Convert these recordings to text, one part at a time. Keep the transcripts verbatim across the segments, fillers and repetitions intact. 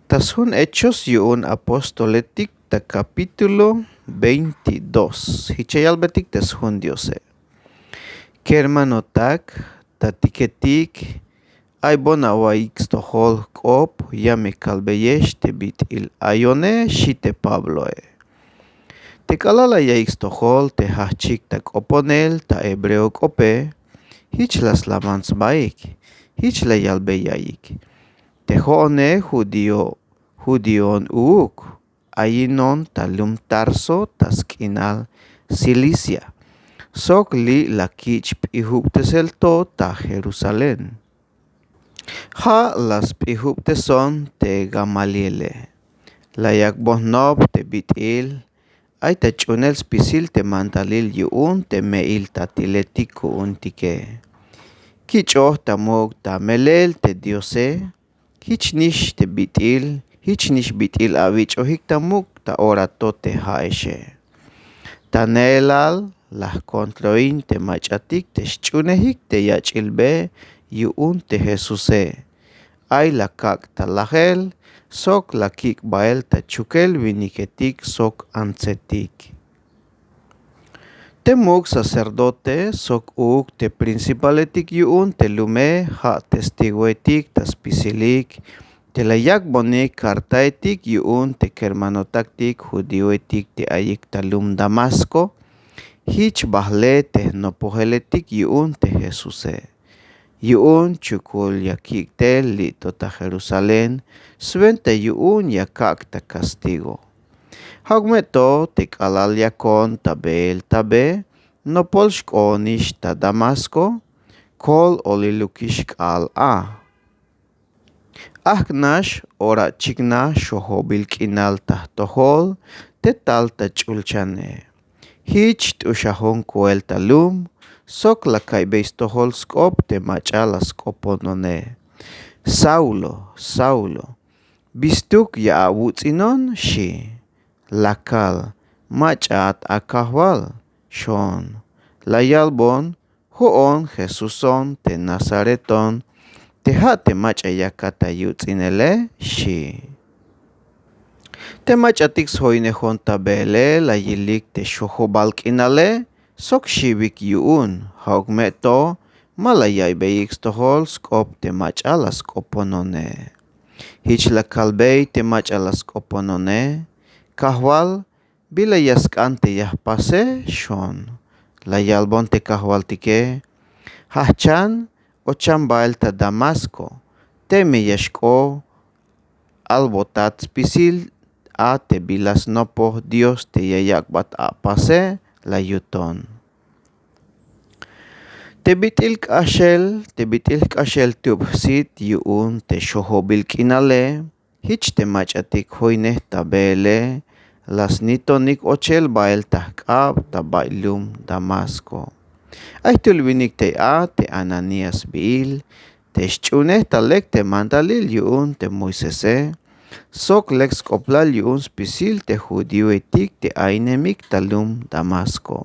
Ta sjun Hechos yu'un apóstoletik ta capítulo veintidós. Jich ya yalbetik te sjun Diose. Kermanotak, tatiketik, ay bon awa'iyik stojol jk'op, ya me kalbeyex te bit'il ayone, xi' te Pabloe. Te k'alal la ya'iyik stojol te jajchik ta k'oponel ta hebreo k'ope, jich la slaman sbaik, jich la yalbey ya'iyik: Te jo'one judío, judíoon uuk, ayinon ta lum Tarso ta sk'inal Cilicia, sok li' la kich' p'ijubtesel to ta Jerusalén. Ja' la sp'ijubteson te Gamaliele. La yak'bon jnop te bit'il ay ta ch'uunel spisil te mandalil yu'un te me'il tatiletik ku'untike. Kich'oj ta muk' ta melel te Diose. Jich nix te bit'il, jich nix bit'il awich'ojik ta muk' ta ora to te ja'exe. Ta neelal la jkontroin te mach'atik te xch'uunejik te yach'il be yu'un te Jesuse. Ay la kak' ta lajel sok la kik' bael ta chukel winiketik sok antsetik. Te muk' sacerdote sok uuk te principaletik yu'un te lume ja' testigoetik ta spisilik te la yak'bonik kartaetik yu'un te kermanotaktik judíoetik te ayik ta lum Damasco. Jich bajle te jnopojeletik yu'un te Jesuse. Yu'un chukul ya kik' tel li' to ta Jerusalén, swenta yu'un ya kak' ta castigo. Ja'uk me to te k'alal yakon ta beel ta be, nopol xk'oonix ta Damasco, kol olilukix k'aal a. Ajk'nax ora chiknaj xojobil k'inal ta jtojol te tal ta ch'ulchane. Jich t'uxajon koel ta lum sok la kaiybey stojol sk'op te mach'a la sk'oponone: Saulo, Saulo, ¿bistuk ya awuts'inon? xi'. La kal: Mach'at a Kajwal, xon. La yalbon: Jo'on Jesuson te Nazareton, te ja' te mach'a yakat ta yuts'inele, xi'. Te mach'atik sjoynejon ta beele la yilik te xojobal k'inale sok xiwik yu'un, ja'uk me to ma la yaiybeyik stojol sk'op te mach'a la sk'oponone. Jich la kalbey te mach'a la sk'oponone: Kajwal, ¿bila ya sk'an te ya jpase? xon. La yalbon te kajwaltike: Jajchan, ochan bael ta Damasco, teme ya xk'o albotat spisil a te bila snopoj Dios te ya yak'bat apase, la yuton. Te bit'il k'axel, te bit'il k'axel tub jsit yu'un te xojobil k'inale, jich te mach'atik joynej ta beele la snitonik ochel bael ta jk'ab ta bay lum Damasco. Ay jtul winik tey a te Ananías sbiil, te xch'uunej ta lek te mandalil yu'un te Moisese sok lek sk'oplal yu'un spisil te judíoetik te ainemik ta lum Damasco.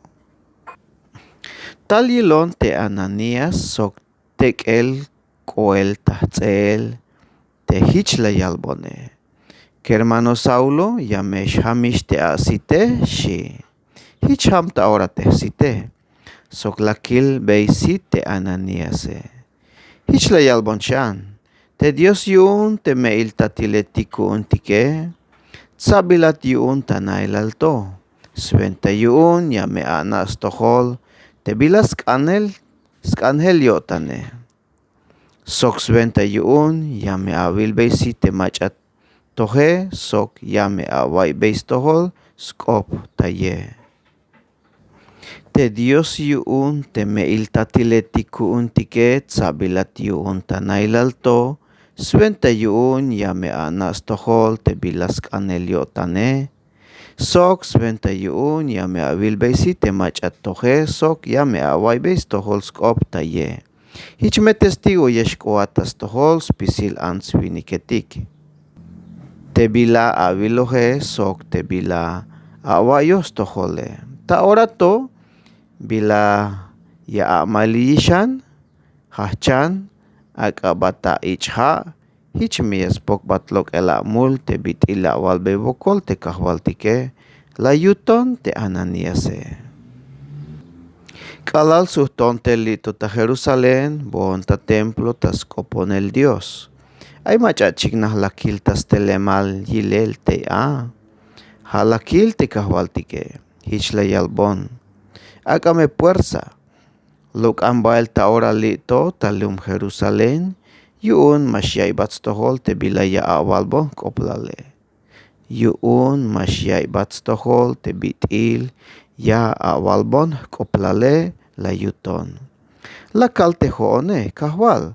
Tal yilon te Ananías sok tek'el k'oel ta jts'eel te jich la yalbone: Kermano Saulo, ya me xjamix te asite, xi'. Jich jam ta ora te jsite sok la kilbey sit te Ananíase. Jich la yalbon xan: Te Dios yu'un te me'il tatiletik ku'untike, tsabilat yu'un ta nailal to. Swenta yu'un ya me ana' stojol te bila sk'anel, sk'anjel yo'tane. Sok swenta yu'un ya me awilbey sit te mach'a toje sok ya me awa'iybey stojol sk'op ta ye. Te Dios yu'un te me'il tatiletik ku'untike tsabilat yu'un ta nailal to, swenta yu'un ya me ana' stojol te bila sk'anel yo'tane. Sok swenta yu'un ya me awilbey sit te mach'a toje sok ya me awa'iybey stojol sk'op ta ye. Jich me testigo ya xk'oat ta stojol spisil ants winiketik te bila awiloje sok te bila awa'iyoj stojole. Ta ora to, ¿bila ya a'mailiyixan? Jajchan, ak'a ba ta ich' ja', Jich me ya spokbat lok'el amul te bit'il la awalbey wokol te kajwaltike, la yuton te Ananíase. K'alal sujton tel li' to ta Jerusalén, bo'on ta templo ta sk'oponel Dios. Ay mach'a chiknaj la kil ta stelemal yilel tey a. Ja' la kil te kajwaltike, jich la yalbon: Ak'a me puersa, lok'an bael ta ora li' to ta lum Jerusalén, yu'un ma xya'iybat stojol te bila ya awalbon jk'oplale. Yu'un ma xya'iybat stojol te bit'il ya awalbon jk'oplale, la yuton. La kal te jo'one: Kajwal,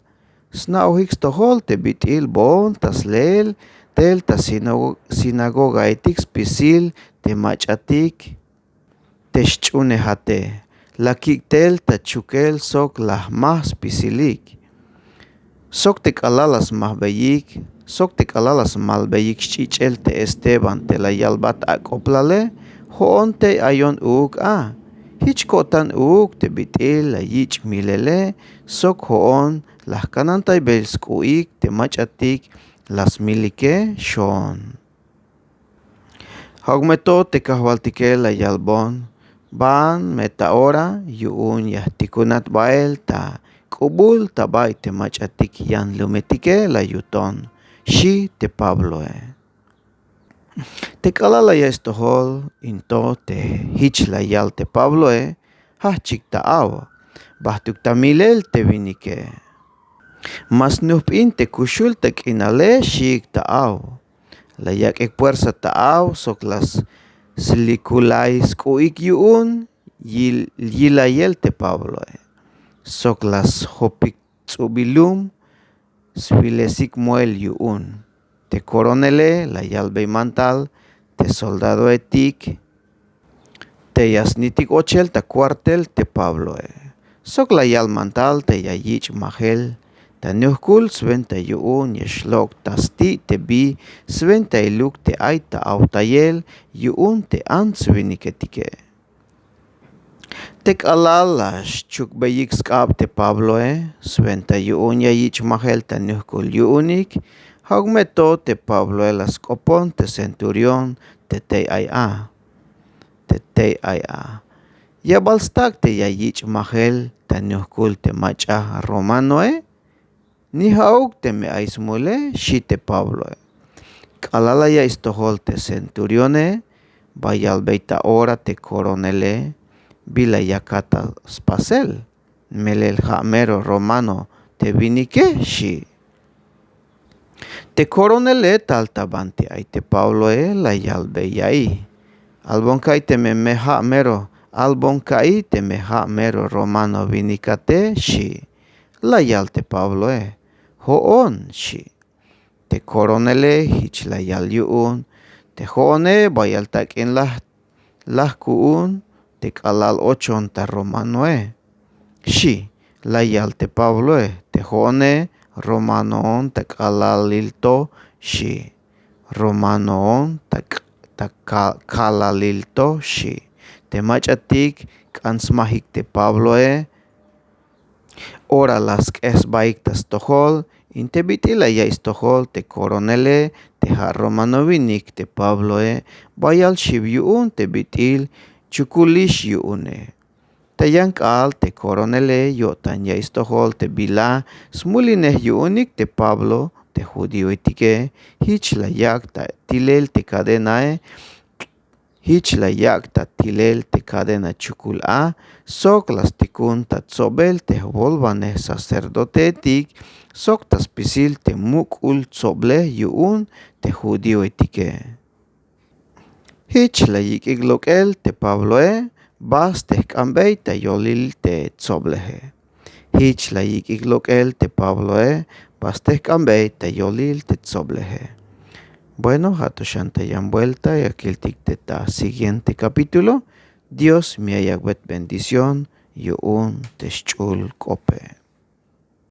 sna'ojik stojol te bit'il bo'on ta sleel tel ta sinago- sinagogaetik spisil te mach'atik te xch'uunejate. La kik' tel ta chukel sok la jmaj spisilik. Sok te k'alal la smajbeyik, sok te k'alal la smalbeyik xch'ich'el te Esteban te la yalbat ak'oplale, jo'on tey ayon uuk a. Jich ko'tan uuk te bit'il la yich' milele, sok jo'on la jkanantaybey sk'u'ik te mach'atik la smilike, xoon. Ja'uk me to te kajwaltike la yalbon: Ban me ta ora, yu'un ya jtikunat bael ta k'ubul ta bay te mach'atik yan lumetike, la yuton, xi' te Pabloe. Te k'alal la ya'iy stojol in to te jich la yal te Pabloe, jajch'ik ta aw, bajt'uk ta milel te winike. Ma snujp'in te kuxul ta k'inale, xiik ta aw. La yak'ik puersa ta aw sok la slikulay sk'u'ik yu'un yil- yilayel te Pabloe. Sok la sjopik ts'ubil lum swilesik moel yu'un. Te koronele la yalbey mantal te soldadoetik te ya snitik ochel ta kuartel te Pabloe. Sok la yal mantal te ya yich' majel ta nujkul swenta yu'un ya xlok' ta sti' te bi swentailuk te ay ta awtayel yu'un te ants winiketike. Te k'alal la xchukbeyik sk'ab te Pabloe swenta yu'un ya yich' majel ta nujkul yu'unik, ja'uk me to te Pabloe la sk'opon te centurión te tey ay a. Te tey ay a. Ya bal stak' te ya yich' majel ta nujkul te mach'a romanoe? Ni ja'uk teme ay smule, xi' te Pabloe. K'alal la ya'iy stojol te centurione, ba yalbey ta ora te koronele, bila yakat ta spasel, melel ja' mero romano te winike, xi'. Te koronele tal ta banti ay te Pabloe, la yalbey ya'iy: Albon ka'iy teme me ja' mero, albon ka'iy teme ja' mero romano winikate, xi'. La yal te Pabloe: Jo'on, xi'. Te koronele jich la yal yu'un: Te jo'one bayal tak'in la, la jku'un te k'alal ochon ta romanoe, xi'. La yal te Pabloe: Te jo'one romanoon ta k'alalil to, xi'. Romanoon ta k- ta ka- k'alalil to, xi'. Te mach'atik k'an smajik te Pabloe, ora la sk'ej sbaik ta stojol in te bit'il la ya'iy stojol te koronele te ja' romano winik te Pabloe, bayal xiw yu'un te bit'il chukulix yu'une. Ta yan k'aal te koronele yo'tan ya'iy stojol te bila smulinej yu'unik te Pablo te judioetike, jich la yak' ta tilel te kadenae, jich la yak' ta tilel te kadena chukul a, sok la stikun ta tsobel te jwolwanej sacerdoteetik, sok ta spisil te muk'ul tsoblej yu'un te judioetike. Jich la yik'ik lok'el te Pabloe, ba stejk'anbey ta yolil te tsobleje. Jich la yik'ik lok'el te Pabloe, ba stejk'anbey ta yolil te tsobleje. Bueno, ja' to xan ta yan buelta ya kiltik te ta siguiente capítulo. Dios me ya yak'bey bendición yu'un te xch'ul k'ope.